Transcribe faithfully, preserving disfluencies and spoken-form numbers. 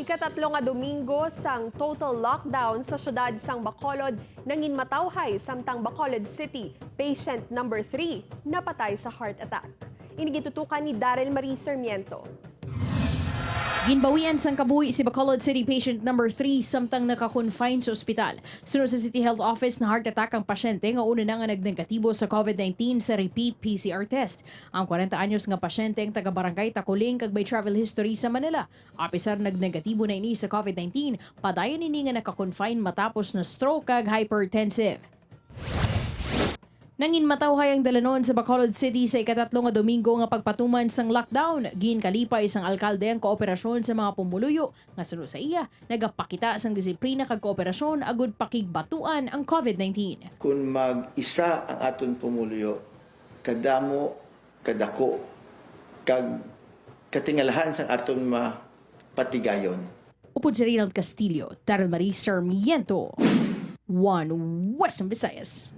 Katatlo nga Domingo sang total lockdown sa siyudad sang Bacolod nangin matawhay, samtang Bacolod City patient number three napatay sa heart attack. Ini gitutukan ni Daryl Marie Sarmiento. Ginbawian sang kabuhi si Bacolod City patient number three samtang naka-confine sa ospital. Suno sa City Health Office, na-heart attack ang pasyente nga una na nga nagnegatibo sa COVID nineteen sa repeat P C R test. Ang kwarenta anyos nga pasyente ang taga Barangay Takuling kag may travel history sa Manila. Apisar nagnegatibo na ini sa COVID nineteen, padayon ini nga naka-confine matapos na stroke kag hypertensive. Nangin matawhay ang dalanon sa Bacolod City sa ikatatlo nga Domingo nga pagpatuman sang lockdown. Ginkalipay sang alkalde ang kooperasyon sa mga pumuluyo nga suno sa iya nagapakita sang disiplina kag kooperasyon agud pakigbatuan ang COVID nineteen. Kun mag-isa ang aton pumuluyo, kadamo, kadako, kag katingalahan sang aton mapatigayon. Upod si Reynald Castillo, Daryl Marie Sarmiento, One Western Visayas.